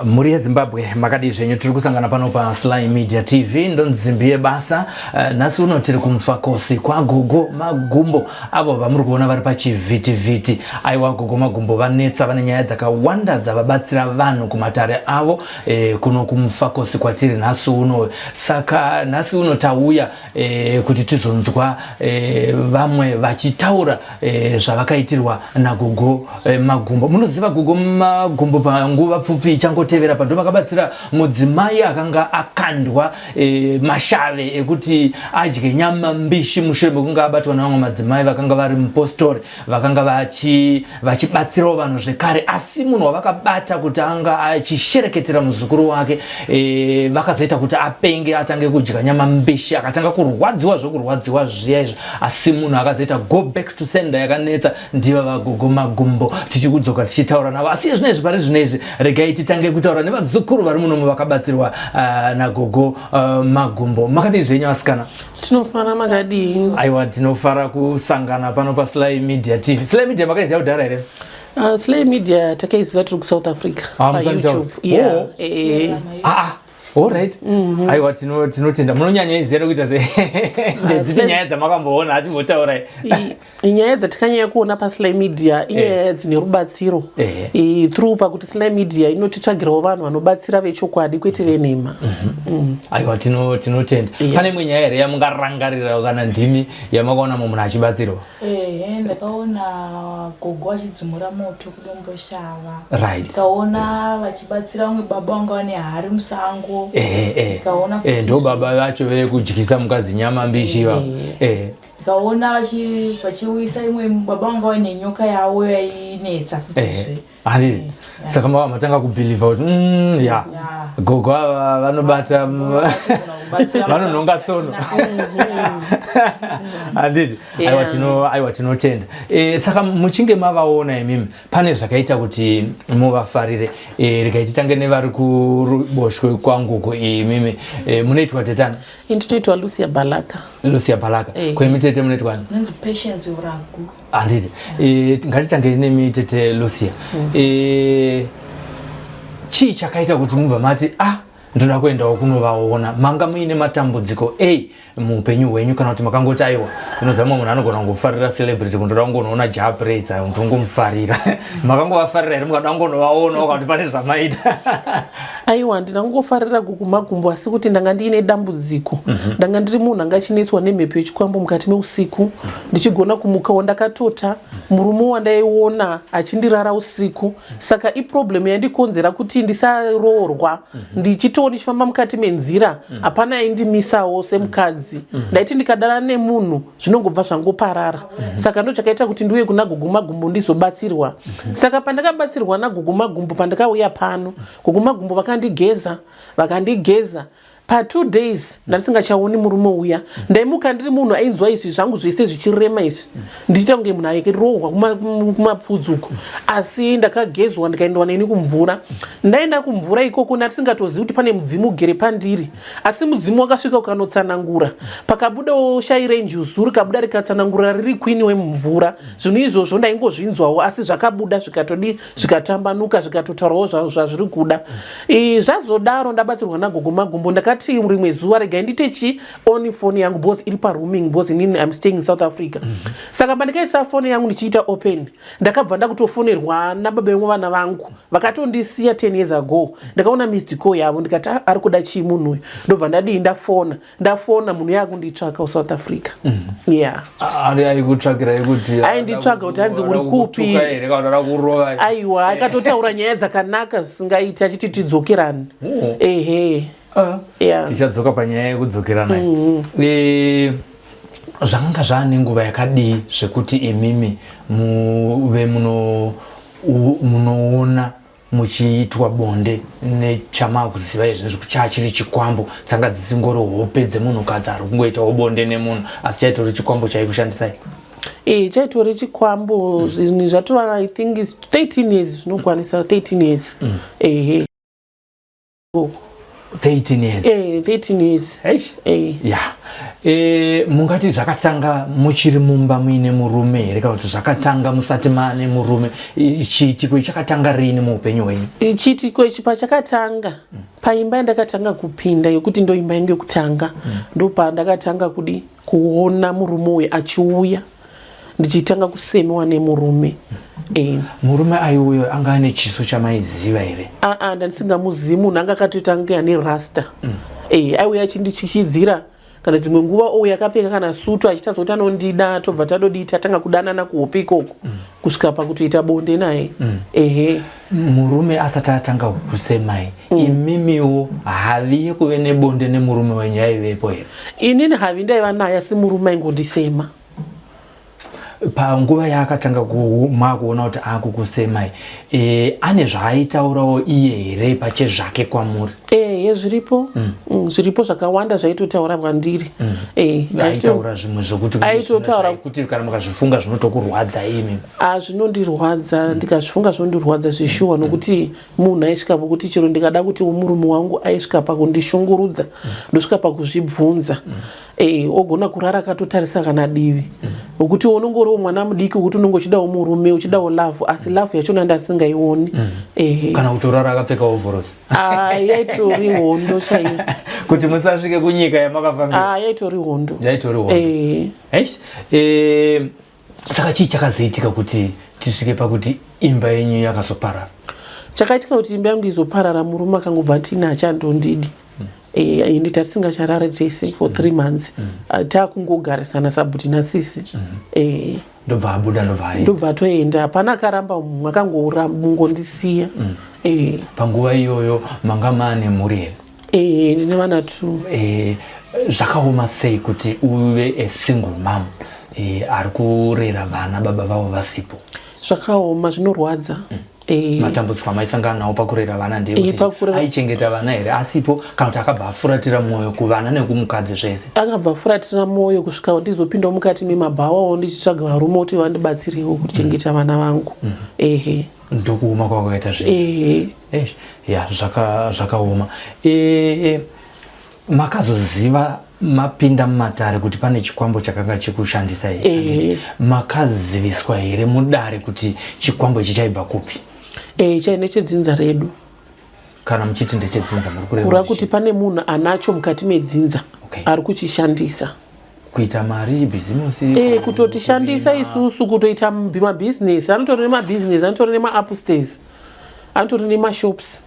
Mhuri yeZimbabwe, makadii zvenyu? Tiri kusangana pano paSly Media TV, ndonzimbi yebasa. Nhasi uno tiri kuMufakosi kwaGogo Magumbo, avo vamuri kuona vari pachivhitivhiti. Aiwa, Gogo Magumbo vanetsa, vane nyaya dzakawanda dzavabatsira vanhu kumatare avo kuno kuMufakosi kwatiri nhasi uno. Saka nhasi uno tauya kuti tizonzwa vamwe vachitaura zvavakaitirwa naGogo Magumbo. Munoziva Gogo Magumbo panguva pfupi ichangotevera pando vakabatsira mudzimai akanga akandwa mashave ekuti adye nyama mbishi mushure mekunge abatwa nevamwe madzimai vakanga vari mupostori, vakanga vachibatsirawo vanhu zvekare. Asi munhu wavakabata kuti anga achishereketera muzukuru wake, vakazoita kuti apenge, atange kudya nyama mbishi, akatanga kurwadziwa zvokurwadziwa zviya izvo. Asi munhu akazoita go back to sender yakanetsa ndiva vaGogo Magumbo. Tichikudzoka tichitaura navo, asi zvino izvi, pari zvino izvi, regai titange kutaura nevazukuru vari munomu vakabatsirwa naGogo Magumbo. Makadii zvenyu, vasikana? Tinofara, makadii? Aiwa, tinofara kusangana pano paSly Media TV. Sly Media makaiziva kudhara here? Sly Media takaiziva tiri kuSouth Africa. Ah, paYouTube, yeah. Oh. Ah, alright. Aiwa, tinotenda. Munonyanyoiziva nekuita se ndedzipi nyaya dzamakamboona achimbotaura? Nyaya dzatikanyanya kuona paSly Media inyaya dzine rubatsiro through pakuti Sly Media inotitsvagirawo vanhu vanobatsira vechokwadi, kwete venhema. Aiwa, tinotenda. Pane imwe nyaya here yamungarangarira kana ndimi yamakaona mumwe munhu achibatsirwa? Ehe, ndakaona gogo vachidzimura moto kuDomboshava. Ndikaona vachibatsira vamwe baba vanga vane hari musango. Ehe ehe Ndikaona futi Ndo baba vacho vekudyisa mukadzi nyama mbishi ivavo. Ndikaona vachiuyisa imwe baba vanga vaine nyoka yavo yainetsa futizve. Handiti? Saka mava matanga kubhilivha kuti ya gogo ava vanobata, vanonhonga tsono, handiti? Aiwa, aiwa, tinotenda. Saka muchinge mavaona imimi, pane zvakaita kuti muvafarire? Regai titange nevari kuruboshwe kwanguko. Imimi munoitwa tetani? Ndinoitwa Lucia Balaka. Lucia Balaka. Kwemi tete munoitwani? Nonzi Patience Uragu. Handiti? Ngatitange nemi, tete Lucia. Chii chakaita kuti mubva mati, "Ah, ndoda kuendawo kunovaona"? Manga muine matambudziko ei muupenyu hwenyu, kana kuti makangoti, "Aiwa"? Unoziva, mumwe munhu anogona kungofarira celebrity, kundoda kungonoona Jah Prayzah, ndongomufarira. Makangovafarira here mukada kungonovaonawo, kana kuti pane zvamaida? Aiwa, handina kungofarira Gogo Magumbo, asi kuti ndanga ndiine dambudziko. Ndanga ndiri munhu anga achinetswa nemhepo yechikwambo mukati meusiku, ndichigona kumukawo ndakatota murume wandaiona achindirara usiku. Saka iproblem yandikonzera kuti ndisaroorwa. Ndichitiwo ndichifamba mukati menzira, hapana aindimisawo semukadzi. Ndaiti ndikadana nemunhu, zvinongobva zvangoparara. Saka ndo chakaita kuti ndiuye kuna Gogo Magumbo ndizobatsirwa. Saka pandakabatsirwa naGogo Magumbo, pandakauya pano, Gogo Magumbo vakandigeza. Vakandigeza, pa2 days ndandisingachaoni murume uya. Ndaimuka ndiri munhu ainzwa izvi zvangu zvese zvichirema izvi, ndichiita kunge munhu airohwa kumapfudzi uko. Asi ndakagezwa, ndikaendwa neni kumvura. Ndaenda kumvura ikoko, ndandisingatozivi kuti pane mudzimu ugere pandiri, asi mudzimu wakasvika ukanotsanangura. Pakabudawo shai renjuzu, rikabuda rikatsanangura riri queen wemumvura. Zvinhu izvozvo ndaingozvinzwawo, asi zvakabuda zvikatodi, zvikatambanuka, zvikatotaurawo zvazviri kuda. Zvazodaro, ndabatsirwa naGogo Magumbo, ndakati rimwe zuva regai ndite chi on foni yangu, because iri parooming, because inini I'm staying in South Africa. Saka pandikaisa foni yangu ndichiita open, ndakabva ndakutofonerwa nababa vemwe vana vangu vakatondisiya 10 years ago. Ndakaona missed call yavo, ndikati, "Ah, ari kuda chii munhu uyu?" Ndobva ndadii, ndafona. Ndafona, munhu yakunditsvaka kuSouth Africa, yeah. Ari aikutsvakirai kuti? Ainditsvaga kuti hanzi, "Uri kupi?" Kutuka here kana kuti kurova? Aiwa, akatotaura nyaya dzakanaka zvisingaiti, achiti tidzokerane. Oh. Ehe. Ah. Yeah. Tichadzoka panyaya yekudzokerana. Zvakanga zvaane nguva yakadii zvekuti imimi muve munoona muchiitwa bonde nechamakuziva izvi kuti chaa chiri chikwambo, dzanga dzisingori hope dzemunhukadzi ari kungoitawo bonde nemunhu, asi chaitori chikwambo chaikushandisai? E, chaitori chikwambo. Zvinhu zvatova, I think is 13 years, zvinokwanisa 13 years. Ehe. 13 years? Eh, 13 years. Eish. Eh. Ya, mungati zvakatanga muchiri mumba muine murume here, kana kuti zvakatanga musati maane murume? Chiitiko ichi chakatanga rini muupenyu hwenyu? Chiitiko ichi pachakatanga, paimba yandakatanga kupinda, yekuti ndo imba yangu yekutanga, ndopandakatanga kudi kuona murume uyu achiuya, ndichitanga kusemewa nemurume. Murume aiuyo anga ane chiso chamaiziva here? Aa, ndandisingamuzivi. Munhu anga akatoita ange ane rasta. Aiuya achindichichidzira, kana dzimwe nguva ouya akapfeka kana sutu, achiita sokuti anondida. Tobva tadodii, tatanga kudanana kuhope ikoko, kusvika pakutoita bonde naye. Ehe. Murume asati atanga kukusemai, imimiwo havi yekuve nebonde nemurume wenyu yaivepo here? Inini havi ndaiva naye, asi murume aingondisema. Panguva yaakatanga makuona kuti akukusemai, ane zvaaitaurawo iye here pachezvake kwamuri? Ehe, zviripo. Zviripo zvakawanda zvaitotaura kwandiri. Aitaura zvimwe zvokuti kuti kana mukazvifunga zvinotokurwadza imi? A, zvinondirwadza. Ndikazvifunga zvinondirwadza zveshuwa, nokuti munhu aisvika pokuti chero ndikada kuti murume wangu aisvika pakundishungurudza, ndosvika pakuzvibvunza. Ogona kurara akatotarisa kana divi, nokuti unonge uriwo mwana mudiki wekuti unonge uchidawo murume, uchidawo love, asi love yachona ndasingaioni. Kana kutorara akapfeka ovhorosi? Ah, yaitori hondo chaiyo. Kuti musasvike kunyika yamakafambira? Ah, yaitori hondo. Yaitori hondo. Eish. Saka chii chakazoitika kuti tisvike pakuti imba yenyu yakazoparara? Chakaitika kuti imba yangu izoparara, murume akangobva tina achandondidi. Ende tatisingacharare tese for 3 months. Ah, takungogarisana sabhuti nasisi. Ndobva abuda, ndobva aenda? Ndobva atoenda, hapana akaramba, mumwe akangondisiya. Panguva iyoyo manga maane mhuri here? Ndine vana two. Zvakaoma sei kuti uve a single mom ari kurera vana baba vavo vasipo? Zvakaoma, zvinorwadza. Matambudziko amaisangana nawo pakurera vana ndeyekuti aichengeta vana here asipo, kana kuti akabva afuratira mwoyo kuvana nekumukadzi zvese? Akabva afuratira mwoyo, kusvika ndizopindawo mukati memabhawawo ndichitsvaga varume kuti vandibatsirewo kuchengeta vana vangu. Ehe. Ndokuoma kwakaita zvinhu. Eish, ya, zvakaoma. Makazoziva mapinda mumatare kuti pane chikwambo chakanga chikushandisa here? Eh. Makaziviswa here mudare kuti chikwambo ichi chaibva kupi? Chai nechedzinza redu. Kana muchiti ndechedzinza, muri kureva Kureva kuti pane munhu anacho mukati medzinza ari kuchishandisa. Kuita mari, bhizimusi? Kutotishandisa isusu kutoita mabhizinesi. Anotori nemabhizinesi, anotori nemaupstairs, anotori nemashops.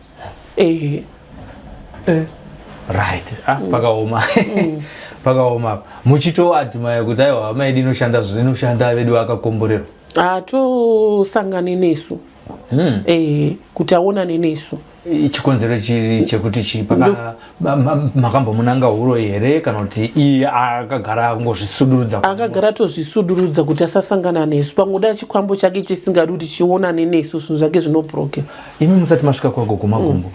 Ehe. Right. Ah, pakaoma, pakaoma. Muchitoadmire kuti aiwa, hama yedu inoshanda, zvinoshanda, vedu vakakomborerwa? Hatosangani nesu. Kuti aonane nesu. Chikonzero chiri chekuti chii? Makambomunanga huro here, kana kuti iye akagara akungozvisudurudza? Akagara tozvisudurudza kuti asasangana nesu. Pangoda chikwambo chake chisingadi kuti chionane nesu, zvinhu zvake zvinobroke. Imi musati masvika kwagogo Magumbo,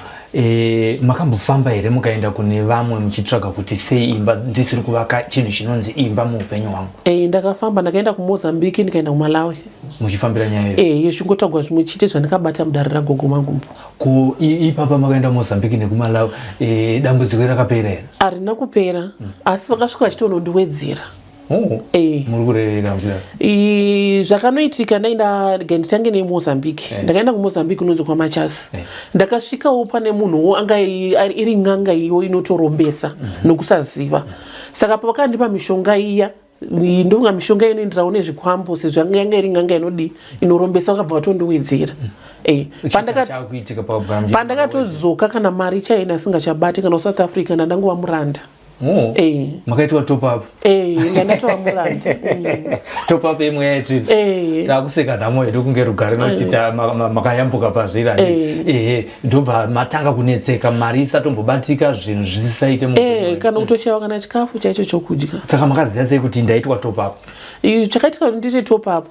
makambofamba here mukaenda kune vamwe muchitsvaga kuti sei imba ndisiri kuvaka, chinhu chinonzi imba muupenyu hwangu? Ndakafamba, ndakaenda kuMozambique, ndikaenda kuMalawi. Muchifambira nyaya iyo? Zvingotaurwa zvimwe chete zvandakabata mudare ragogo Magumbo. Ko ipapa makaenda Mozambique nekuMalawi, dambudziko rakapera here? Harina kupera, asi vakasvika vachitonondiwedzera. Oh, muri kureveka muchidaro? Zvakanoitika, ndaenda, rega nditange neMozambique. Ndakaenda kuMozambique kunonzi kwaMachasi. Ndakasvikawo pane munhuwo anga iri n'anga iyo inotorombesa nokusaziva. Saka pavakandipa mishonga iya, ndonga mishonga inoenderawo nezvikwambo, sezvo yanga iri n'anga inodi inorombesa, vakabva vatondiwedzera. Chakuitika pakugara Pandakatodzoka, kana mari chaina asingachabati, kana kuSouth Africa ndandangova muranda. Oh, makaitwa top up? Ndandatova muranda. Top up yemweya yetsvina. Takuseka nhamo yedu kunge rugare, nokuti makayambuka pazviri. Ehe, ndobva matanga kunetseka, mari isatombobatika, zvinhu zvisisaite muupenyu hwenyu. Kana kutoshayiwa kana chikafu chaicho chokudya. Saka makaziva sei kuti ndaitwa top up? Chakaitika kuti ndiite top up,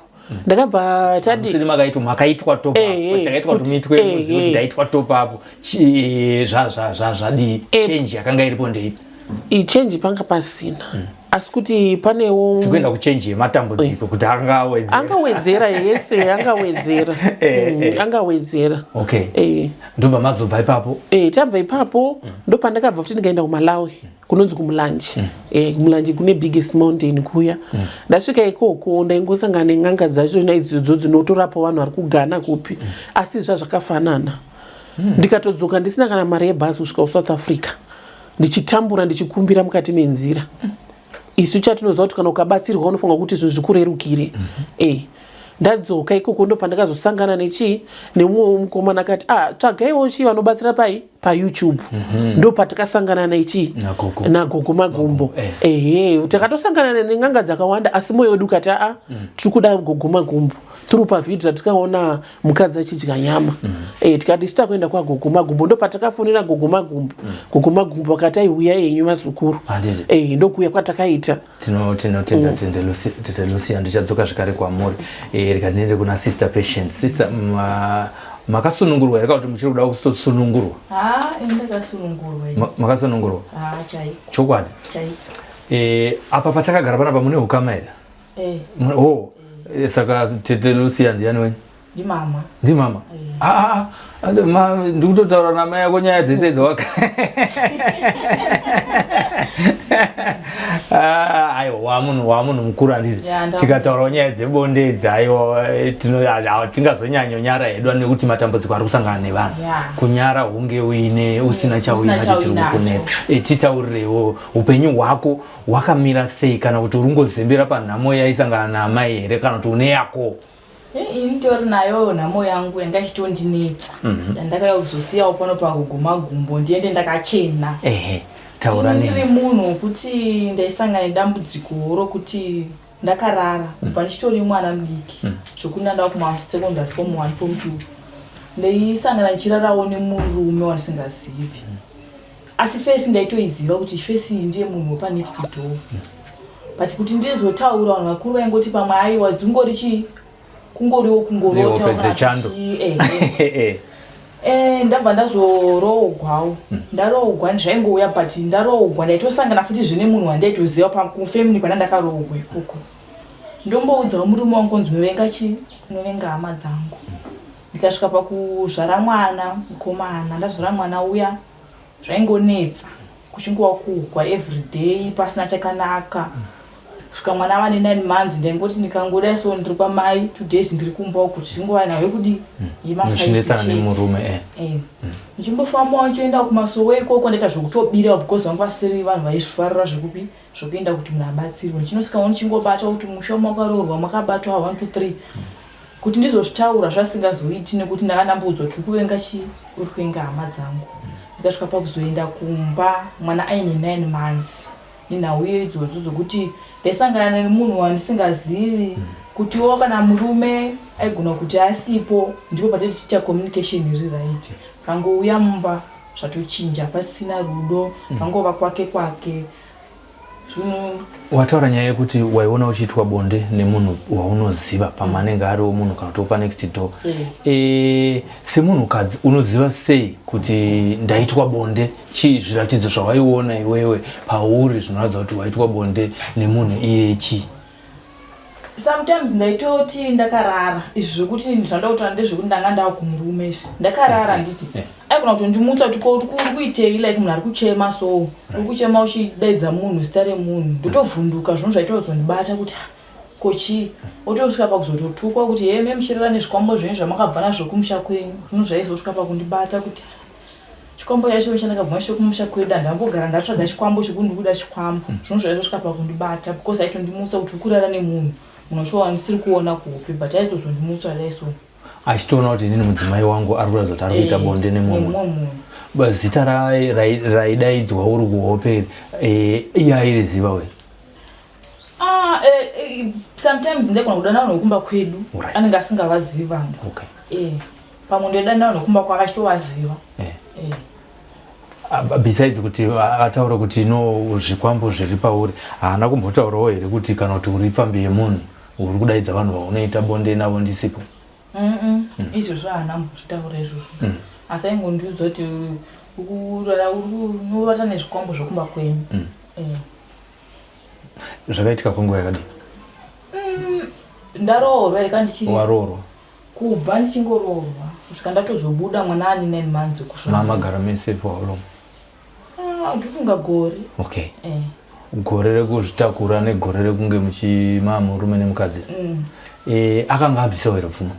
ndakabva tadi Musiri makaitwa, makaitwa top up? Chakaitwa kuti muitwe, muzive kuti ndaitwa top up, zvadii? Change yakanga iripo ndeipi? Ichange panga pasina. Asi kuti panewo tikuenda kuchange yematambudziko kuti angawedzera. Angawedzera yese, angawedzera. Angawedzera. Okay. Ndobva mazobva ipapo? Tabva ipapo, ndopandakabva futi ndikaenda kuMalawi, kunonzi kuMulanje. KuMulanje kune biggest mountain kuya. Ndasvika ikoko ndaingosangana nen'anga dzacho naidzodzo dzinotorapa vanhu vari kuGhana kupi, asi zvazvakafanana. Ndikatodzoka ndisina kana mari yebhazi kusvika kuSouth Africa, ndichitambura, ndichikumbira mukati menzira. Isu chatinoziva kuti kana ukabatsirwa unofunga kuti zvinhu zvikurerukire. Ndadzoka ikoko ndopandakazosangana nechii, nemumwewo mukomana akati, ah, tsvagaiwo chii vanobatsira pai paYouTube. Ndo patakasangana nechii, Nagogo. Nagogo Magumbo. Ehe, takatosangana nen'anga dzakawanda, asi mwoyo wedu ukati, aa, tiri kuda Gogo Magumbo through pavhidhio ratikaona mukadzi achidya nyama. Tikati isu takuenda kwaGogo Magumbo. Ndo patakafonera Gogo Magumbo. Gogo Magumbo vakati, aiuya yenyu vazukuru. Handiti. Ndokuuya kwatakaita. Tinotenda Tete Lucia. Ndichadzoka zvekare kwamuri. Rega ndiende kuna Sister Patience. Sister, makasunungurwa here kana kuti muchiri kuda kutosunungurwa? Ha, ini ndakasunungurwa ini. Makasunungurwa? Ha, chaiko. Chokwadi? Chaiko. Apa patakagara panapa mune ukama here? Eh. Oh, saka Tete Lucia ndiani wenyu? Ndimama. Ndimama? Eh. Ah, ah, ah, ndikutotaura namai ako nyaya dzese dzawaka. Ah, aiwa, wamunhu mukuru, handiti? Ya, Tikataurawo nyaya dzebonde idzi, aiwa, tingazonyanyonyara hedu nekuti matambudziko ari kusangana nevanhu. Kunyara hunge uine usina usina chauinacho chiri chauinacho. kukunetsa. Titaurirewo upenyu hwako hwakamira sei, kana kuti uri kungozembera panhamo yaisangana naamai here, kana kuti une yako? Ini tori nayo nhamo yangu yanga ichitondinetsa, yandakauya kuzosiyawo pano paGogo Magumbo, ndiende ndakachena. Ehe, taura. Ini ndiri Neni. munhu wekuti ndaisangana nedambudziko rokuti ndakarara kubva ndichitori mwana mudiki, zvokuti ndanda kumasecondary, form 1, form 2, ndaisangana ndichirarawo nemurume wandisingazivi, asi face ndaitoiziva kuti face iyi ndiye munhu wepanext door, but kuti ndizotaura, vanhu vakuru vaingoti pamwe aiwa, dzingori chii, kungoriwo kungorota. Nehope dzechando. Ehe. Ndabva ndazoroogwawo. Ndaroogwa zvaingouya, but ndaroogwa ndaitosangana futi zvine munhu wandaitoziva kufamily kwana ndakaroogwa ikoko. Ndomboudzawo murume wangu kunzi unovenga chii, unovenga hama dzangu. Ndikasvika pakuzvara mwana mukomana. Ndazvara mwana uya, zvaingonetsa, kuchingova kugwa everyday pasina chakanaka, kusvika mwana ava ne9 months. Ndaingoti ndikangodai so ndiri kwamai 2 days, ndiri kumba uku, tichingova nayo yekudi. Muchinetsana nemurume. Ndichimbofambawo ndichienda kumasowe ikoko, ndaita zvekutobirawo because vanga vasiri vanhu vaizvifarira zvekupi, zvokuenda kuti munhu abatsirwe. Ndichinosvikawo ndichingobata kuti musha makaroorwa makabatwa 1 2 3, kuti ndizozvitaura zvasingazoiti nekuti ndanga ndambodzwa kuti uri kuvenga chii, uri kuvenga hama dzangu. Ndikasvika pakuzoenda kumba mwana aine 9 months, nenhau idzodzo dzokuti ndaisangana nemunhu wandisingazivi, kutiwo kana murume aigona kuti asipo, ndipo patiri tichiita communication iri right. Kangouya mumba zvatochinja, pasina rudo, kangova kwake kwake zvinhu. Wataura nyaya yekuti waiona uchiitwa bonde nemunhu waunoziva, pamwe anenge ariwo munhu kana kuti panext door. Semunhukadzi unoziva sei kuti ndaitwa bonde? Chii zviratidzo zvawaiona iwewe pauri zvinoratidza kuti waitwa bonde nemunhu iye, chii? Sometimes ndaitoti ndakarara, izvi zvekuti zvandakutora ndezvekuti ndanga ndava kumurume, izvi ndakarara, nditi aigona kutondimutsa kuti ko uri kuitei, like munhu ari kuchema, so uri kuchema uchidaidza munhu zita remunhu, ndotovhunduka. Zvinhu zvaitozondibata kuti, "Ah, ko chii?" Otosvika pakuzototukwa kuti he memuchirara nezvikwambo zvenyu zvamakabva nazvo kumusha kwenyu. Zvinhu zvaizosvika pakundibata kuti chikwambo chacho chandakabva nacho kumusha kwedu, handambogara ndatsvaga chikwambo chekuti ndikuda chikwambo. Zvinhu zvaizosvika pakundibata because aitondimutsa kuti uri kurara nemunhu, munhu wacho wandisiri kuona kuhope, but aitozondimutsa dai so. Achitoona kuti inini mudzimai wangu ari kuratidza kuti ari kuita bonde nemumwe nemumwe munhu. Zita raidaidzwa uri kuhope, iye airiziva we? Ah, sometimes ndaigona kudana vanhu vekumba kwedu, anenge asingavazivi vangu. Pamwe ndoidana vanhu vekumba kwake achitovaziva. Ah, besides kuti ataura kuti no, zvikwambo zviri pauri, haana kumbotaurawo here kuti kana kuti uri pfambi yemunhu, uri kudaidza vanhu vaunoita bonde navo ndisipo? Izvozvo haana mbozvitaura izvozvo, asi aingondiudza kuti Unovata nezvikwambo zvekumba kwenyu. Eh. Zvakaitika kwenguva yakadii? Ndaroorwa here kana ndichiri Waroorwa. Kubva ndichingoroorwa kusvika ndatozobuda mwana ane 9 months kusvika. Mamagara mese for how long? Ah, ndinofunga gore. Okay. Eh. Gore rekuzvitakura negore rekunge muchima murume nemukadzi. Eh, akanga abvisawo here pfuma?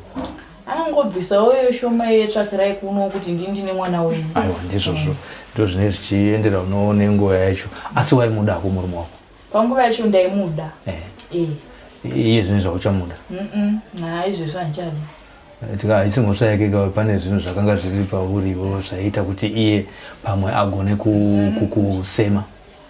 Angobvisawo iyo shoma yetsvakirai kuno kuti ndini ndine mwana wenyu. Aiwa, ndizvozvo. Ndizvo zvinenge zvichiendera uno nenguva yacho. Asi waimudako murume wako? Panguva yacho ndaimuda. Eh. Eh. Iye zvine zvauchamuda? Ha, izvezvi handichadi. Tika haisi mhosva yake ka, pane zvinhu zvakanga zviri pauriwo zvaiita kuti iye pamwe agone kukusema.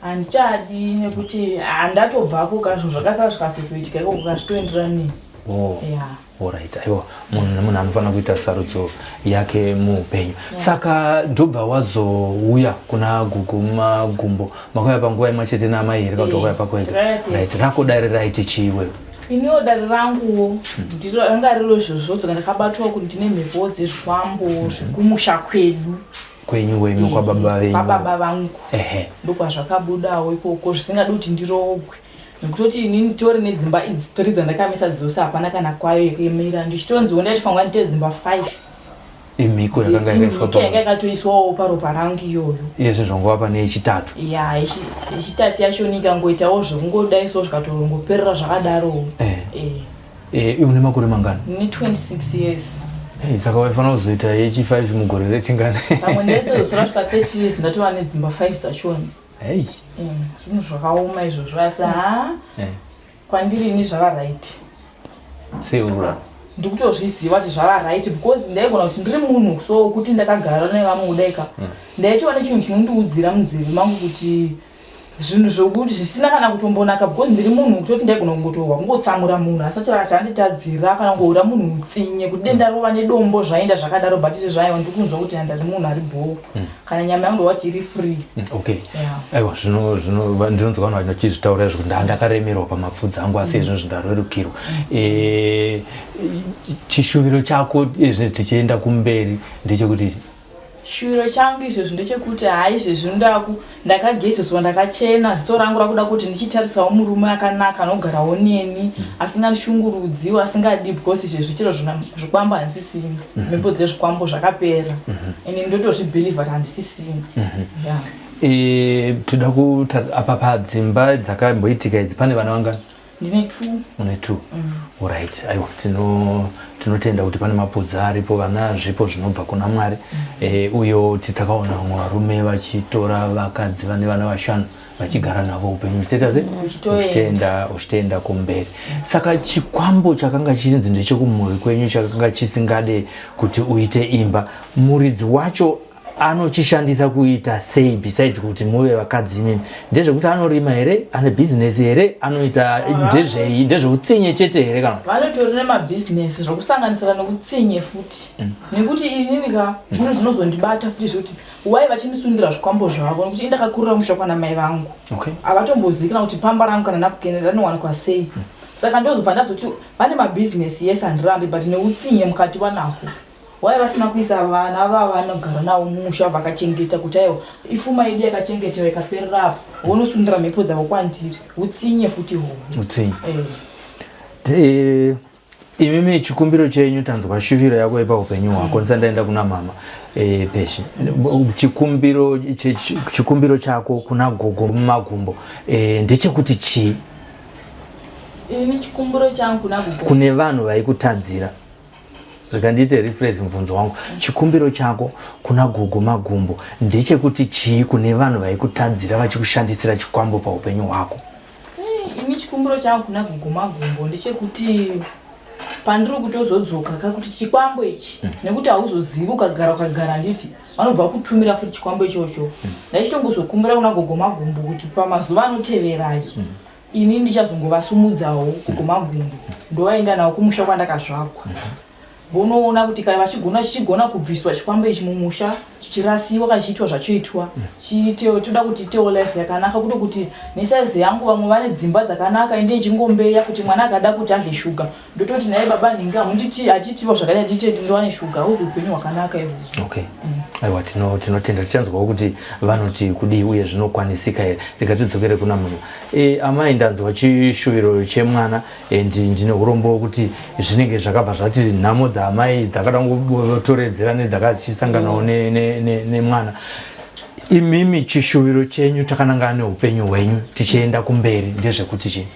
Handichadi nekuti handatobvako ka, zvinhu zvakasara zvikazotoitika ikoko kazvitoenderana neni. Oh. Yeah. Alright, aiwa, munhu nemunhu anofanira kuita sarudzo yake muupenyu. Saka ndobva wazouya kuna Gugu Magumbo, makauya panguva imwe chete naamai here kana kuti Eh, wakauya pako wega? takauya tese. Right, rako dare raiti chii iwewe? Iniwo dare ranguwo ndiro ranga riro izvozvo, dzoka ndakabatwa kuti ndine mhepo dzezvikwambo zvekumusha kwedu. Kwenyu wemi, kwababa venyu? Kwababa vangu. Ehe. Ndokwazvakabudawo ikoko, zvisingadi kuti ndirogwe, nekutoti inini tori nedzimba idzi 3 dzandakamisa dzose, hapana kana kwayo yekumira, ndichitonziwo ndaitofanirwa ndite dzimba 5. Imhiko yakanga yakaiswa Imhiko yanga yakatoiswawo paropa rangu iyoyo. Iyezve zvangova pane yechitatu. Ya, yechitatu yacho ikangoitawo zvekungodaiso zvikatongoperera zvakadarowo. Eh. Eh. Eh, iwe une makore mangani? Ndine 26 years. Hey, saka waifanira kuzoita yechi5 mugore rechingani? Pamwe ndaitozosora svika 30 years ndatova nedzimba 5 dzachona. Hey. Zvinhu zvakaoma izvozvo, asi ha, kwandiri ini zvava right. Sei urura? Ndikutozviziva kuti zvava right because ndaigona kuti ndiri munhu so kuti ndakagara nevamwe kudaika, ndaitova nechinhu chinondiudzira munzeve mangu kuti zvinhu zvokuti zvisina kana kutombonaka, because ndiri munhu kutoti ndaigona kungotorwa kungotsamura munhu asati achanditadzira, kana kungoura munhu utsinye kuti denda rova nedombo, zvaenda zvakadaro. But izvezvi aiwa, ndikunzwa kuti handari munhu ari bhoo, kana nyama yangu ndowati iri free. Okay. Yeah. Aiwa, zvino ndinonzwa vanhu vachizvitaura izvo kuti ndakaremerwa pamapfudzi angu, asi izvozvo ndarerukirwa. Eh, chishuviro chako izvezvi tichienda kumberi ndechekuti? Chishuviro changu izvezvi ndechekuti hai, izvezvi ndaku ndakagezeswa, ndakachena, ziso rangu rakuda kuti ndichitarisawo murume akanaka anogarawo neni, asingandishungurudziwo, asingadi, because izvezvi chero zvikwambo handisisina, mhepo dzezvikwambo zvakapera, ende ndotozvibhilivha kuti handisisina, yeah. Eh, toda kuti apa padzimba dzakamboitika idzi pane vana vangani? Ndine two. Une two. Alright, aiwa, tinotenda kuti pane mapudzi aripo, vana zvipo zvinobva kuna Mwari. Eh, uyo takaona vamwe varume vachitora vakadzi vane vana vashanu vachigara navo, upenyu uchitoita se Uchitoenda. Uchitoenda kumberi. Saka chikwambo chakanga chinzi ndechekumhuri kwenyu, chakanga chisingade kuti uite imba, muridzi wacho anochishandisa kuita sei besides kuti muve vakadzi imimi? Ndezvekuti anorima here, ane bhizinesi here, anoita ndezvei? Ndezveutsinye chete here kana? Vanotori nemabhizinesi, zvokusanganisira nokutsinye futi, nekuti inini ka zvinhu zvinozondibata futi zvekuti wai vachindisundira zvikwambo zvavo, nekuti indakakurira musha kwana mai vangu, havatombozivi kana kuti pamba rangu kana napkin ranowanikwa sei. Saka ndozobva ndazoti vane mabhizinesi, yes, handirambi, but neutsinye mukati vanahwo. Wai vasina kuisa vana vavanogara navo mumusha vakachengeta kuti aiwa, ifuma yedu yakachengetewa ikaperera apo, vonosundira mhepo dzavo kwandiri? Utsinye futi hoho. Utsinye. Eh. Imimi chikumbiro chenyu, tanzwa shuviro yako yepaupenyu hwako ndisati ndaenda kuna mama peshe. Chikumbiro chako kuna Gogo Magumbo ndechekuti chii? Ini chikumbiro changu kuna Gogo, Kune vanhu vaikutadzira, rega ndiite rephrase mubvunzo wangu. Chikumbiro chako kuna Gogo Magumbo ndechekuti chii kune vanhu vaikutadzira vachikushandisira chikwambo paupenyu hwako? Ini chikumbiro changu kuna Gogo Magumbo ndechekuti pandiri kutozodzoka kakuti chikwambo ichi, nekuti hauzozivi, ukagara ukagara, handiti vanobva kutumira futi chikwambo ichocho. Ndaichitongozokumbira kuna Gogo Magumbo kuti pamazuva anoteverayo ini ndichazongovasumudzawo Gogo Magumbo, ndovaenda navo kumusha kwandakazvagwa. Vonoona kuti kana vachigona chichigona kubviswa chikwambo ichi mumusha chichirasiwa kana chiitwa zvachoitwa chiitewo toda kuti itewo life yakanaka kuto kuti nesaizi yangu vamwe vane dzimba dzakanaka ende ichingombeya kuti mwana akada kuti adle shuga ndototi naye baba nhingi hamunditi hatitiwo zvakadai ndite ndiwane shuga uzi upenyu hwakanaka ihwohwo. Okay. Aiwa tinotenda tichanzwawo kuti vanoti kudii uye zvinokwanisika here. Rega tidzokere kuna mama. E, amai ndanzwa chishuviro chemwana and ndine urombo wekuti zvinenge zvakabva zvati nhamo dzaamai dzakada kungotoredzera nedzakachisanganawo nemwana imimi chishuviro chenyu takanangana neupenyu hwenyu tichienda kumberi ndezvekuti chii?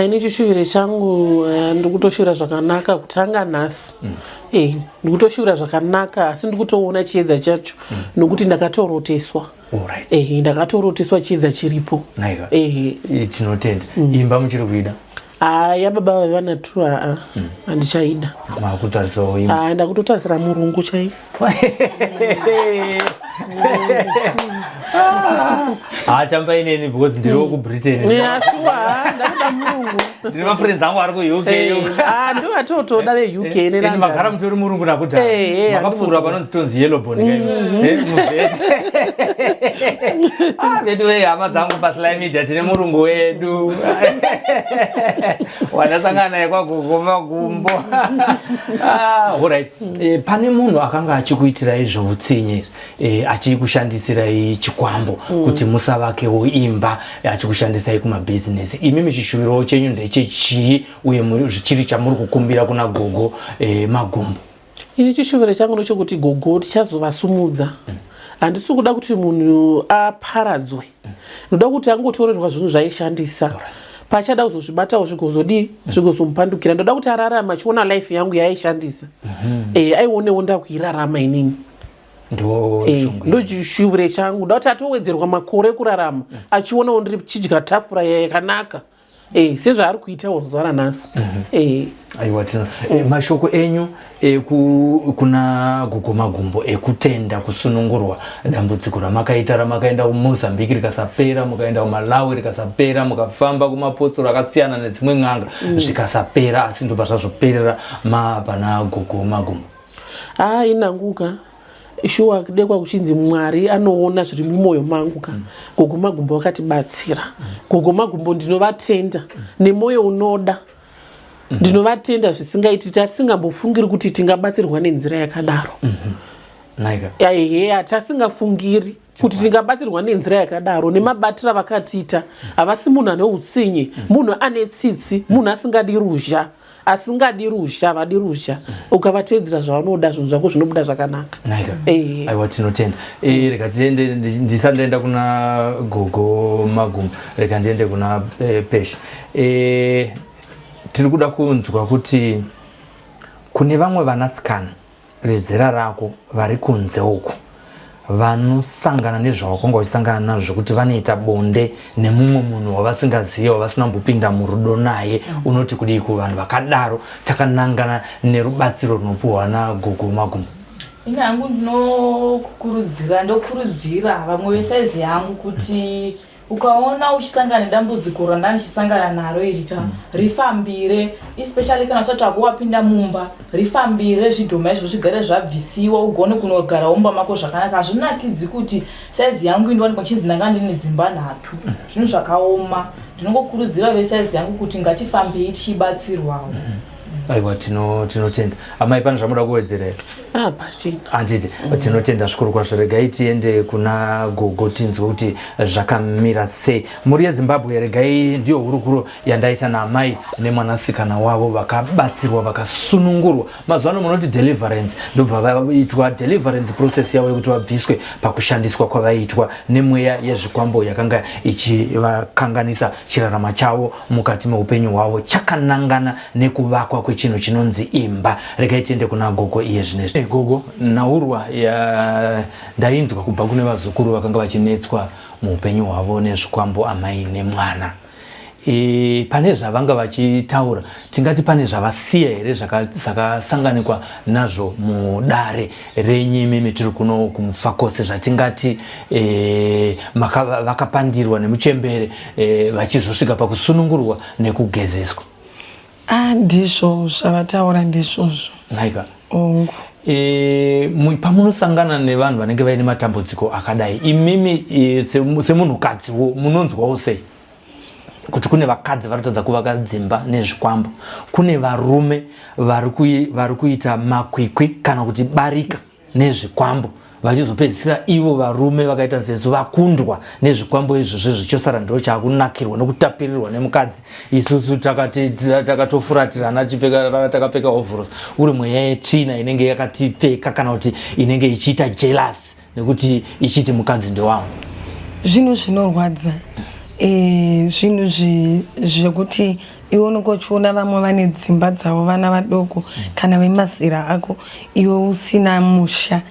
Ini chishuviro changu eh, ndikutoshuvira zvakanaka kutanga nhasi mm. Eh, ndikutoshuvira zvakanaka asi ndikutoona chiedza chacho mm. nokuti ndakatoroteswa Alright. Eh, ndakatoroteswa chiedza chiripo. Naika. Eh. eh tinotenda. Mm. Imba muchiri kuida? Ah, ya baba vaiva natu aa. Mm. Handichaida. Makutarisawo imba. Ah, ndakutotarisira murungu chai. Ah, tamba ineni because ndiri wekuBritain. Yeah, sure. Ndakuda murungu. Ndine mafriends angu ari kuUK. Eh, ah, ndovatotoda veUK eh, ne London. Magara mutori murungu nakudhara. Eh, Makapfuura panonzi tonzi yellow bone kai. Eh, muvheti. Ah, vedu wee hama dzangu paSly Media tine murungu wedu. Wandasangana naye kwaGogo Magumbo. Ah, all right. Pane munhu akanga achikuitirai zvoutsinye e, achikushandisirai chikwambo mm. kuti musavakewo imba achikushandisai kumabhizinesi imi chishuviro chenyu ndechechii uye zvichiri chamuri kukumbira kuna gogo e, magumbo ini chishuviro changu ndechokuti gogo tichazovasumudza mm. handisi kuda kuti munhu aparadzwe mm. ndoda kuti angotorerwa zvinhu zvaishandisa right. Paachada kuzozvibatawo zvigozodii mm. zvigozomupandukira ndoda kuti ararama achiona life yangu yaaishandisa mm -hmm. e, aionewo ndakuirarama inini ndochishuvire eh, changu ndoda kuti atowedzerwa makore ekurarama mm. achionawo ndiri chidya tafura yakanaka eh, sezvaari kuitawo zuva ranhasi mm -hmm. eh. Aiwa tino mm. Mashoko enyu kuna Gogo Magumbo ekutenda kusunungurwa dambudziko ramakaita ramakaenda kuMozambique rikasapera, mukaenda kuMalawi rikasapera, mukafamba kumapostori akasiyana nedzimwe n'anga mm. zvikasapera, asi ndobva zvazoperera mapana Gogo Magumbo. Ah, inanguka shuwa kudekwa kuchinzi Mwari anoona zviri mumwoyo mangu ka mm. Gogo Magumbo vakatibatsira mm. Gogo Magumbo ndinovatenda mm. nemwoyo unoda mm. Ndinovatenda zvisingaiti tasingambofungiri kuti tingabatsirwa nenzira yakadaro mm -hmm. Ehe, tasingafungiri kuti tingabatsirwa nenzira yakadaro nemabatiro avakatiita. Havasi munhu ane utsinye, munhu ane tsitsi, munhu asingadi ruzha, asingadi ruzha, havadi ruzha. Ukavateedzera zvavanoda zvinhu zvako zvinobuda zvakanaka. Aiwa tinotenda. Eh, rega tiende ndisati ndaenda kuna Gogo Magumo, rega ndiende kuna eh, Pesha. Eh, tiri kuda kunzwa kuti kune vamwe vanasikana vezera rako vari kunze uku vanosangana nezvawakanga uchisangana nazvo zvekuti vanoita bonde nemumwe munhu wavasingazive wavasina kumbopinda murudo naye unoti kudii kuvanhu vakadaro takanangana nerubatsiro runopuhwa naGogo Magumbo? Ini hangu ndinokukurudzira ndokurudzira vamwe vesaizi yangu kuti Ukaona uchisangana nedambudziko randandichisangana naro iri ka mm. rifambire especially kana usati wako wapinda mumba rifambire zvidhoma izvo zvigare zvabvisiwa ugone kunogara mumba mako zvakanaka hazvinakidzi kuti saizi yangu indowanikwa chinzi ndanga ndine dzimba nhatu mm. zvinhu zvakaoma ndinongokurudzira vesaizi yangu kuti ngatifambei tichibatsirwawo mm. Aiwa tinotenda amai pane zvamuda kuwedzera here? Ah, pachina. Handiti tinotenda zvikuru kwazvo. Regai tiende kuna gogo tinzwe kuti zvakamira sei. Mhuri yeZimbabwe, regai ndiyo hurukuro yandaita naamai nemwanasikana wavo vakabatsirwa vakasunungurwa. Mazuva ano munoti deliverance, ndobva vaitwa deliverance process yavo yekuti vabviswe pakushandiswa kwavaiitwa nemweya yezvikwambo yakanga ichivakanganisa chirarama chavo mukati meupenyu hwavo chakanangana nekuvakwa kwechinhu chinonzi imba. Regai tiende kuna gogo iye zvinezvi. Hey, gogo, nhaurwa ya ndainzwa kubva kune vazukuru vakanga vachinetswa muupenyu hwavo nezvikwambo amai nemwana. E, pane zvavanga vachitaura tingati pane zvavasiya here zvakasanganikwa nazvo mudare renyu imimi tiri kuno kuMufakose zvatingati e, vakapandirwa nemuchembere e, vachizosvika pakusunungurwa nekugezeswa? Ah, ndizvo zvavataura ndizvozvo. Nhaika. Hongu. E, pamunosangana nevanhu vanenge vaine matambudziko akadai imimi e, semunhukadziwo munonzwawo sei kuti kune vakadzi vari kutadza kuvaka dzimba nezvikwambo, kune varume vari kuita makwikwi kana kuti barika nezvikwambo vachizopedzisira ivo varume vakaita sesu vakundwa nezvikwambo izvozvo zvichosara ndo chakunakirwa nokutapirirwa nemukadzi. Isusu takatofuratirana takapfeka ovros uri mweya yetsvina inenge yakatipfeka kana kuti inenge ichiita jealous nekuti ichiti mukadzi ndewangu. Zvinhu zvinorwadza, zvinhu zvekuti iwe unenge uchiona vamwe vane dzimba dzavo, vana vadoko kana vemazera ako, iwe usina musha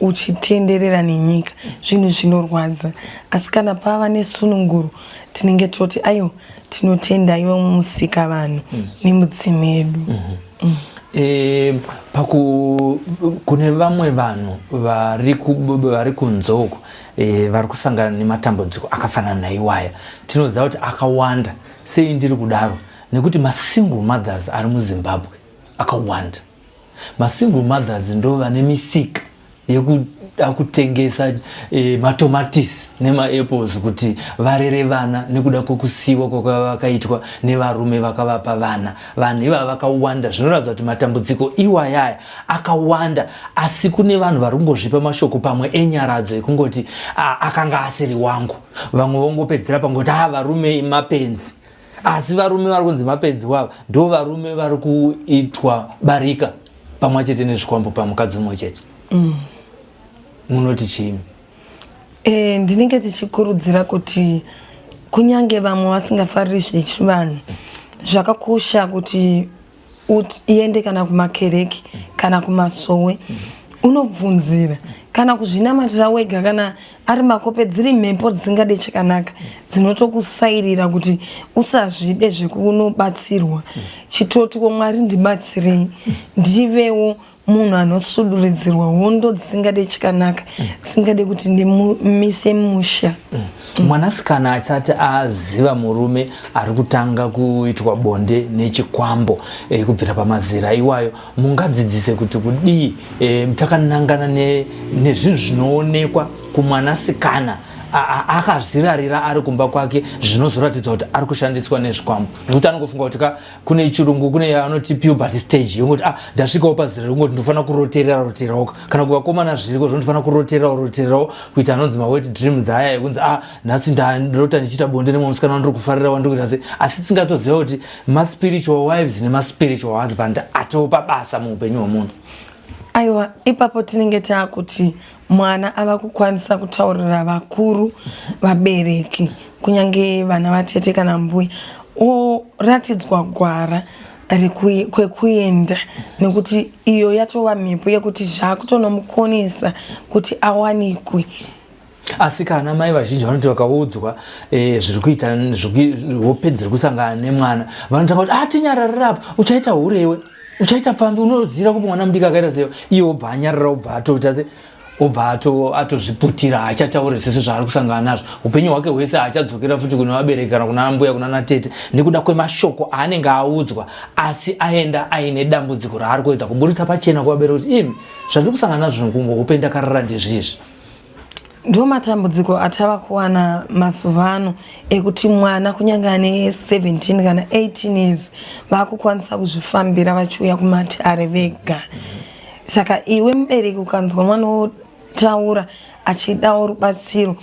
uchitenderera nenyika. Zvinhu zvinorwadza, asi kana pava nesununguro tinenge toti aiwa, tinotenda iwe musika vanhu nemudzimu yedu. E, paku kune vamwe vanhu vari kunze uko vari kusangana nematambudziko akafanana naiwaya, tinoziva kuti akawanda. Sei ndiri kudaro? Nekuti masingle mothers ari muZimbabwe akawanda. Masingle mothers ndo vane misika yekuda kutengesa matomatisi nemaapples kuti varere vana nekuda kwekusiyiwa kwavakaitwa nevarume vakavapa vana. Vanhu ivava vakawanda, zvinoratidza kuti matambudziko iwayaya akawanda, asi kune vanhu vari kungozvipa mashoko pamwe enyaradzo ekungoti akanga asiri wangu. Vamwe vongopedzera pangoti varume mapenzi, asi varume vari kunzi mapenzi wava ndo varume vari kuitwa barika pamwe chete nezvikwambo pamukadzi umwe chete. Munoti chii? Ndinenge tichikurudzira kuti kunyange vamwe vasingafariri zvechivanhu, zvakakosha kuti uende kana kumakereke kana kumasowe unobvunzira kana kuzvinamatira wega, kana ari makope dziri mhepo dzisingade chakanaka dzinotokusairira kuti usazvide zvekunobatsirwa. Chitotiwo Mwari ndibatsirei ndivewo munhu anosuduridzirwa hondo dzisingade chakanaka, dzisingade kuti ndimise musha. Mwanasikana asati aziva murume ari kutanga kuitwa bonde nechikwambo, kubvira pamazera iwayo, mungadzidzise kuti kudii, takanangana nezvinhu zvinoonekwa kumwanasikana akazvirarira ari kumba kwake zvinozoratidza kuti ari kushandiswa nezvikwambo? Nekuti anongofunga kuti kune chirungu kune yaanoti puberty stage yongoti ndasvikawo pazera rekungoti ndinofanira kuroterera rotererawo, kana kuvakomana zviriko zvinofanira kurotererawo rotererawo kuita anonzi mawet dreams aya ekunzi nhasi ndarota ndichiita bonde nemwe musikana wandiri kufarira wandiri kuita sei, asi tisingatoziva kuti maspiritual wives nemaspiritual husband atopa basa muupenyu hwemunhu. Aiwa, ipapo tinenge taakuti mwana ava kukwanisa kutaurira vakuru, vabereki, kunyange vana vatete kana mbuya, oratidzwa gwara kwekuenda, nekuti iyo yatova mhepo yekuti zvakutonomukonesa kuti awanikwe. Asi kana mai vazhinji vanoti vakaudzwa zviri kuita hope dziri kusangana nemwana, vanotanga kuti tinyararira apa, uchaita hure iwe, uchaita pfambi, unozira kupi mwana mudiki akaita sei? Iye obva anyarara, obva atoita se obva atozviputira, haachatauri sese zvaari kusangana nazvo upenyu hwake hwese. Haachadzokera futi kune vabereki kana kuna mbuya, kuna natete, nekuda kwemashoko aanenge audzwa, asi aenda aine dambudziko raari kuedza kuburitsa pachena kuvabereki kuti imi, zvandiri kusangana nazvo hope ndakarara ndezvizvi. Ndo matambudziko atava kuwana mazuva ano ekuti mwana kunyange ane 17 kana 18 years vakukwanisa kuzvifambira vachiuya kumatare vega. Saka iwe mubereki ukanzwa mwana wotaura achidawo rubatsiro,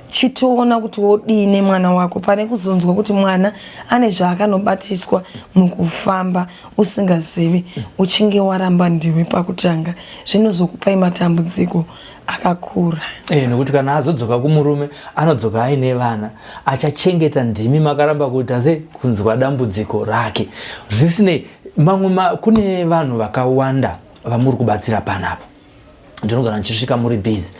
chitoona kuti wodii nemwana wako, pane kuzonzwa kuti mwana ane zvaakanobatiswa mukufamba usingazivi, uchinge waramba ndiwe pakutanga, zvinozokupai matambudziko akakura. Nekuti kana azodzoka kumurume, anodzoka aine vana achachengeta, ndimi makaramba kuita se kunzwa dambudziko rake. Zvisinei, mamwe kune vanhu vakawanda vamuri kubatsira panapa, ndinogara ndichisvika muri busy,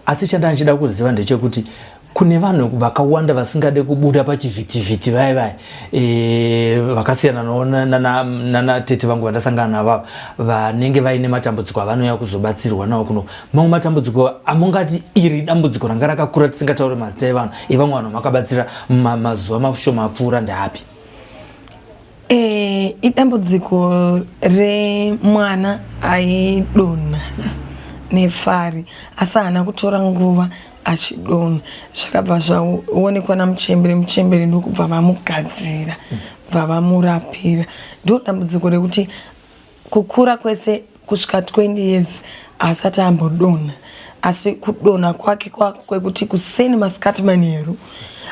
asi chandanga ndichida kuziva ndechekuti kune vanhu vakawanda vasingade kubuda pachivhitivhiti vaya vaya, vakasiyana nanatete vangu vandasangana navavo, vanenge vaine matambudziko avanouya kuzobatsirwa nawo kuno. Mamwe matambudziko amungati iri dambudziko ranga rakakura, tisingatauri mazita evanhu, evamwe vanhu vamakabatsira mazuva mashoma apfuura, ndeapi? E, idambudziko remwana aidonha nefari asi haana kutora nguva achidonha zvakabva zvaonekwa namuchembere muchembere ndokubva vamugadzira bva vamurapira ndo dambudziko rekuti Kukura kwese kusvika 20 years haasati ambodonha asi kudonha kwake kwekuti kuseni masikati manheru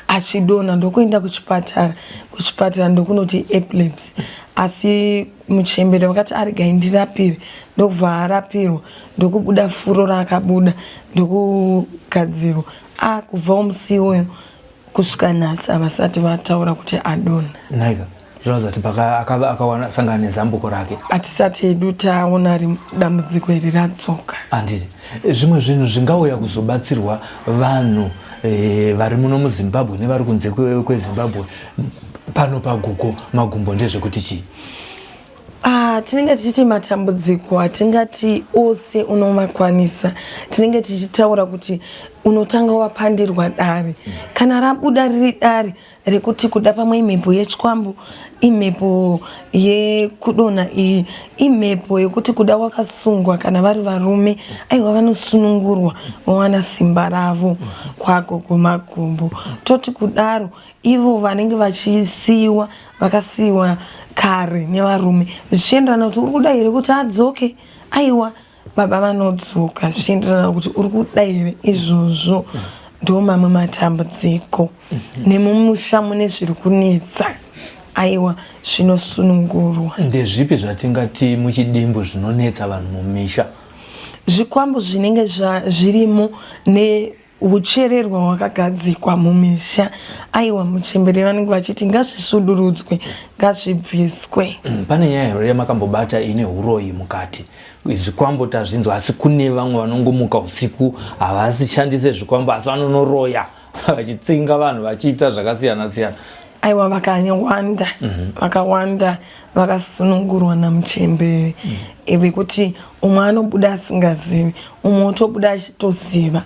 achidonha ndokuenda kuchipatara kuchipatara ndokunoti epilepsy asi muchembere vakati aregai ndirapire ndokubva arapirwa ndokubuda furo raakabuda ndokugadzirwa akubvawo musi iwoyo kusvika nhasi havasati vataura kuti adonha. Nhaika zvinoratidza kuti paka akawana sangana nezambuko rake. Hatisati hedu taona dambudziko iri radzoka. Handiti zvimwe zvinhu zvingauya kuzobatsirwa vanhu e, vari muno muZimbabwe nevari kunze kweZimbabwe pano paGugo Magumbo ndezvekuti chii? Ah, tinenge tichiti matambudziko hatingati ose unomakwanisa tinenge tichitaura kuti unotanga wapandirwa dare kana rabuda riri dare rekuti kuda pamwe imhepo yechikwambo imhepo yekudonha iyi imhepo yekuti kuda wakasungwa kana vari varume aiwa vanosunungurwa vowana simba ravo kwagogo magumbo toti kudaro ivo vanenge vachisiiwa vakasiiwa kare nevarume zvichienderana kuti uri kuda here kuti adzoke aiwa baba vanodzoka zvichienderana kuti uri kuda here izvozvo ndo mamwe matambudziko nemumusha mune zviri kunetsa aiwa zvinosunungurwa ndezvipi zvatingati muchidimbu zvinonetsa vanhu mumisha zvikwambo zvinenge zvirimo ne Huchererwa hwakagadzikwa mumisha aiwa muchembere vanenge vachiti ngazvisudurudzwe ngazvibviswe. Mm, pane nyaya here yamakambobata ine huroyi mukati? Zvikwambo tazvinzwa asi kune vamwe vanongomuka usiku havasishandise zvikwambo asi vanonoroya vachitsinga vanhu vachiita zvakasiyana siyana. Aiwa vakawanda mm -hmm. vakawanda vakasunungurwa namuchembere mm -hmm. vekuti umwe anobuda asingazivi umwe otobuda achitoziva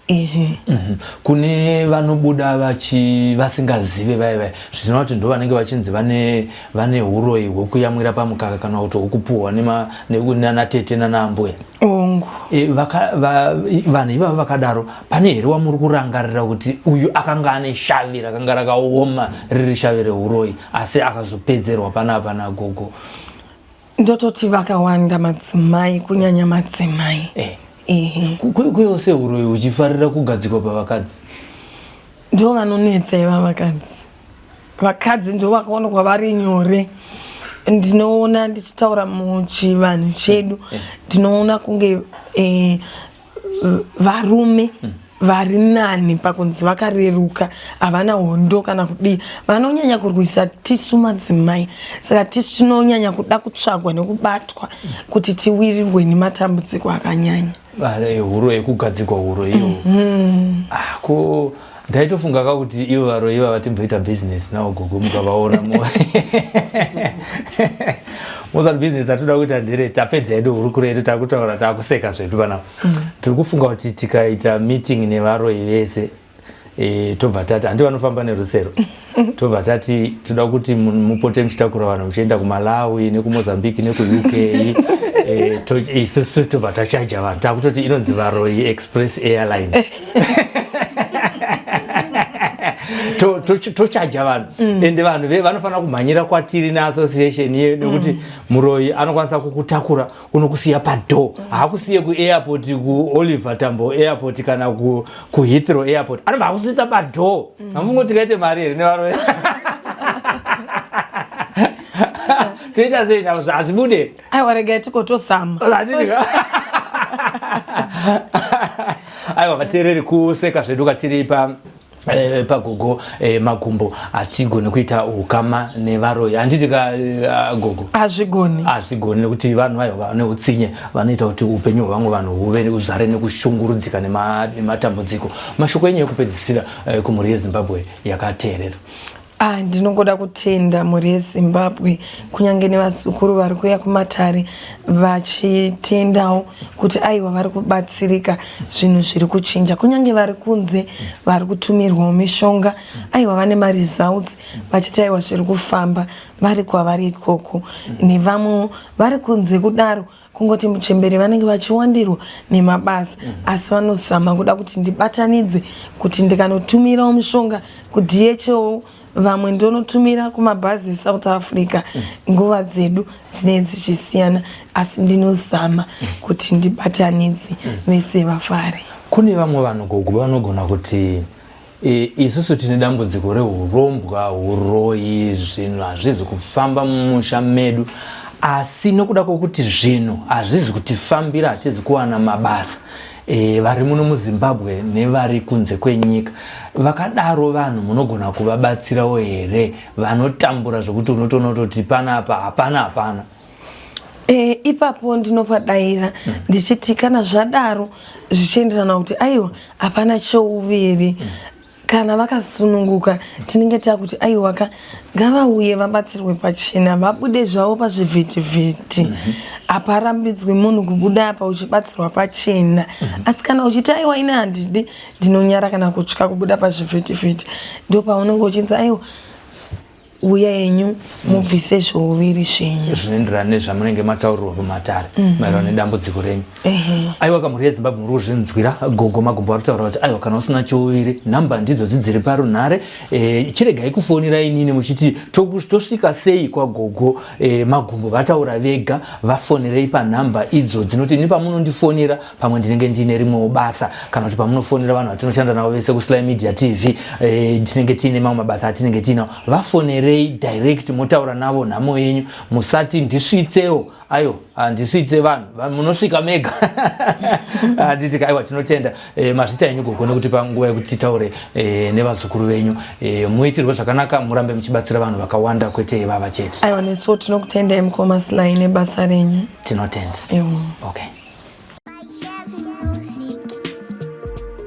ehe mm -hmm. Kune vanobuda vachi vasingazive vaye vaye zvichireva kuti ndo vanenge vachinzi vane vane uroyi hwekuyamwira pamukaka kana kuti hwekupuhwa nanatete nanaambuya ongu e, vanhu ivava vakadaro pane here wamuri kurangarira kuti uyu akanga ane shavi rakanga rakaoma riri shavi reuroyi asi akazopedzerwa panapa nagogo Ndototi vakawanda madzimai kunyanya madzimai. Eh. Ehe. Kweyose huroyi huchifarira kugadzikwa pavakadzi. Ndo vanonetsa iva vakadzi. Vakadzi ndo vakaonekwa vari nyore. Ndinoona ndichitaura muchivanhu chedu eh. ndinoona kunge eh, varume mm. vari nani pakunzi vakareruka havana hondo kana kudii vanonyanya kurwisa tisu madzimai saka tisu tinonyanya kuda kutsvagwa nekubatwa kuti tiwirirwe nematambudziko akanyanya eh, huro yekugadzikwa huro iyo mm -hmm. ah, ko Ndaitofunga ka kuti ivo varoyi ivava timboita business nawo gogo mukavaona mo. Mozati business atoda kuita ndere tapedza hedu hurukuro yedu takutaura takuseka zvedu panapa. Mm. Tiri kufunga kuti tikaita meeting nevaroyi vese e, tobva tati handi vanofamba nerusero tobva tati toda kuti mupote muchitakura vanhu muchienda kumalawi nekumozambique nekuuk e, isusu tobva tachaja vanhu takutoti inonzi varoyi express airlines tochaja vanhu mm. ende vanhu vanofanira kumhanyira kwatiri neassociation ye nekuti mm. muroyi anokwanisa kukutakura unokusiya padoor mm. haakusiye kuairport kuoliver tambo airport kana kuheathrow airport anobva akusiyisa padoor hamufungo mm. tikaite mari here nevaroyi toita sei navo hazvibude aiwa regai tikotosama aiwa vateereri kuseka zvedu katiri pa eh, pagogo eh, makumbo hatigoni kuita ukama nevaroyi handiti ka eh, gogo hazvigoni hazvigoni nekuti vanhu vayo vane utsinye vanoita kuti upenyu hwevamwe vanhu huve uzare nekushungurudzika nematambudziko mashoko enyu ekupedzisira eh, kumhuri yezimbabwe yakateerera. Ah, ndinongoda kutenda mhuri yeZimbabwe kunyange nevazukuru vari kuuya kumatare vachitendawo kuti aiwa vari kubatsirika, zvinhu zviri kuchinja. Kunyange vari kunze vari kutumirwawo mishonga, aiwa vane maresults vachiti aiwa zviri kufamba vari kwavari ikoko. Nevamwewo vari kunze kudaro kungoti muchembere vanenge vachiwandirwa nemabasa asi vanozama kuda kuti ndibatanidze kuti ndikanotumirawo mushonga kuDHL vamwe ndonotumira kumabhazi eSouth Africa nguva dzedu dzinenge dzichisiyana asi ndinozama kuti ndibatanidze vese vafare. Kune vamwe vanhu gogo vanogona kuti isusu tine dambudziko rehurombwa, huroyi, zvinhu hazvizi kufamba mumusha medu, asi nokuda kwokuti zvinhu hazvizi kutifambira, hatizi kuwana mabasa, vari muno muZimbabwe nevari kunze kwenyika, vakadaro vanhu munogona kuvabatsirawo here vanotambura zvokuti unotoona kutoti panapa hapana hapana? Ipapo ndinopadaira ndichiti kana zvadaro zvichienderana kuti aiwa hapana chouviri kana vakasununguka tinenge takuti aiwaka ngavauye vabatsirwe pachena vabude zvavo pazvivhitivhiti. Haparambidzwi munhu kubuda apa uchibatsirwa pachena. Asi kana uchiti aiwa ini handidi, ndinonyara kana kutya kubuda pazvivhitivhiti, ndo paunenge uchinzi aiwa uya yenyu mubvise zvouviri zvenyu zvinoenderana nezvamunenge mataurirwa kumatare maererano nedambudziko renyu. Aiwa, kamhuri yeZimbabwe, muri kuzvinzwira. Gogo Magumbo vari kutaura kuti aiwa, kana usina chouviri, nhamba ndidzo dzidziri parunhare. Chiregai kufonera inini muchiti tosvika sei kwagogo Magumbo. Vataura vega, vafonerei panhamba idzo dzinoti ini pamunondifonera pamwe ndinenge ndiine rimwewo basa, kana kuti pamunofonera vanhu vatinoshanda navo vese kuSly Media TV, tinenge tiine mamwe mabasa atinenge tiinawo. Vafonerei direct motaura navo nhamo yenyu, musati ndisvitsewo ayo handisvitse vanhu, munosvika mega, handiti? Aiwa, tinotenda. Mazvita enyu gogo nekuti panguva yekuti titaure nevazukuru venyu. Muitirwe zvakanaka, murambe muchibatsira vanhu vakawanda kwete ivava chete. Aiwa, nesuwo tinokutendai mukoma Sly nebasa renyu. Tinotenda. Ewo. Okay.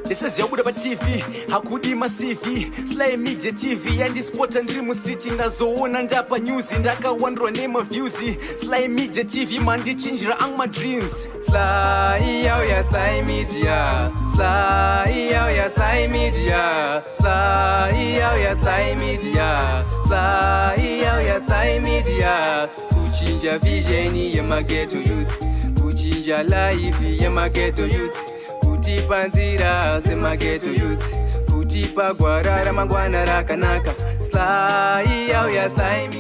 Ndisaziva kubuda paTV hakudi maCV. Sly Media TV yandispota ndiri mustreet, ndazoona ndapa news, ndakawandirwa nemaviews. Sly Media TV mandichinjira angu madreams. Sly yauya, Sly Media, Sly yauya, Sly Media, Sly yauya, Sly Media, Sly yauya, Sly Media, kuchinja vision yemaghetto youth, kuchinja life yemaghetto youth, kutipa nzira semaghetto youth, kutipa gwara ramangwana rakanaka. Sly yauya, Sly.